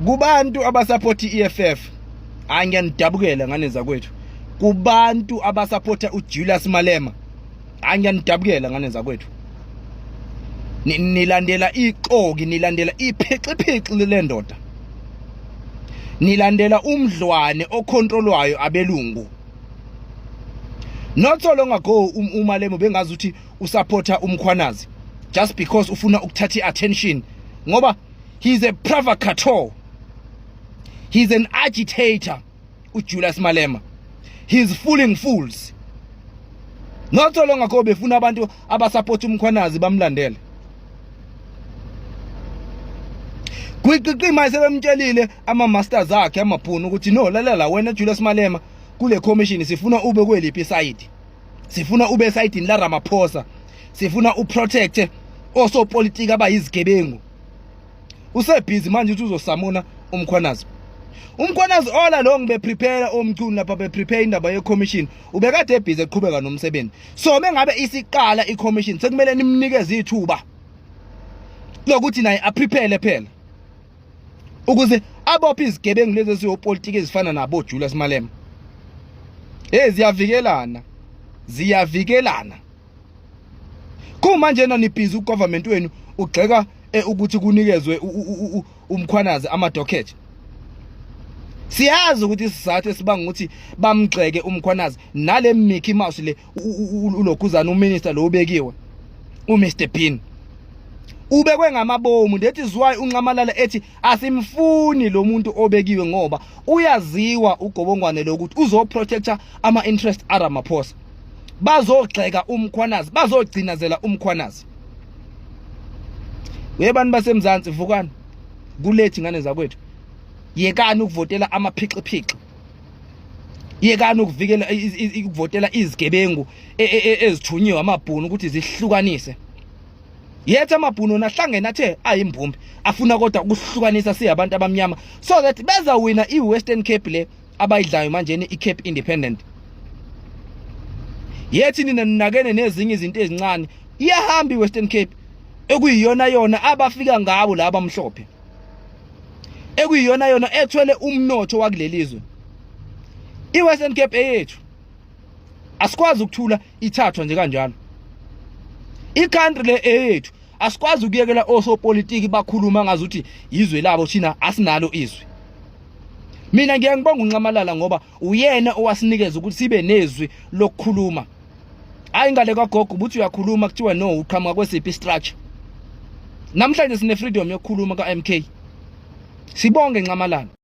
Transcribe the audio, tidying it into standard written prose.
Kubantu abasupport iEFF, hayi, ngiyanidabukela ngane zakwethu. Kubantu abasupporta uJulius Malema, hayi, ngiyanidabukela ngane zakwethu. Nilandela ixoki, nilandela iphixiphixi lendoda, nilandela umdlwane ocontrolwayo abelungu. Not so long ago uMalema bengazi ukuthi usupporta uMkhwanazi just because ufuna ukuthatha iattention, ngoba he's a provocateur, he's an agitator. uJulius Malema, he's fooling fools. Not so long ago befuna abantu abasupport uMkhwanazi bamlandele. Kwiqiqima sebemtshelile ama masters akhe amabhunu ukuthi, "No, lalela wena Julius Malema, kule commission sifuna ube kweliphi side? Sifuna ube side la Ramaphosa, sifuna uprotect osopolitiki abayizigebengu." Usebhizi manje uthi uzosamona uMkhwanazi. UMkhwanazi all along beprepare omchunu lapha, beprepare indaba ye-commission, ubekade ebhizi eqhubeka nomsebenzi. So mengabe isiqala i-commission, sekumele nimnikeze ithuba lokuthi naye aprepare phela ukuze abophe izigebengu lezi eziyopolitiki ezifana nabo Julius Malema. Hey, ziyavikelana, ziyavikelana. Kumanje nibhizi, ugovernment wenu ugxeka ukuthi kunikezwe uMkhwanazi ama-docket. Siyazi ukuthi isizathu esibanga ukuthi bamgxeke uMkhwanazi nale Mickey Mouse le, ulokhuzana, uminister lo ubekiwe, uMr Bean, ubekwe ngamabomu. That is why uNxamalala ethi asimfuni lo muntu obekiwe, ngoba uyaziwa ugobongwane lokuthi uzoprotecta ama interest aRamaphosa. Bazogxeka uMkhwanazi, bazogcinazela uMkhwanazi. Webantu baseMzansi, vukani kulethi ngane zakwethu. Yekani ukuvotela amaphixiphixi, yekani ukuvikela ukuvotela izigebengu ezithunyiwe amabhunu ukuthi zihlukanise. Yethu amabhunu nahlangene athe ayimbumbi, afuna kodwa ukuhlukanisa siyabantu abamnyama so that bezawina iWestern Cape le abayidlayo manje, iCape Independent. Yethi nina ninakene nezinye izinto ezincane, iyahamba iWestern Cape ekuyiyona yona abafika ngabo laba mhlophe, ekuyiyona yona ethwele umnotho wakulelizwe. iWestern Cape eyethu, asikwazi ukuthula ithathwa nje kanjalo. Icountry le eyethu, asikwazi ukuyekela osopolitiki bakhuluma ngazuthi izwe labo, thina asinalo izwe. Mina ngiye ngibonga uNxamalala ngoba uyena owasinikeza ukuthi sibe nezwi lokukhuluma. Hayi, ngale kagogo ubuthi uyakhuluma, kuthiwa no, uqhamuka kwesiphi structure. Namhlanje sine freedom yokukhuluma ka MK. Sibonge Nxamalala.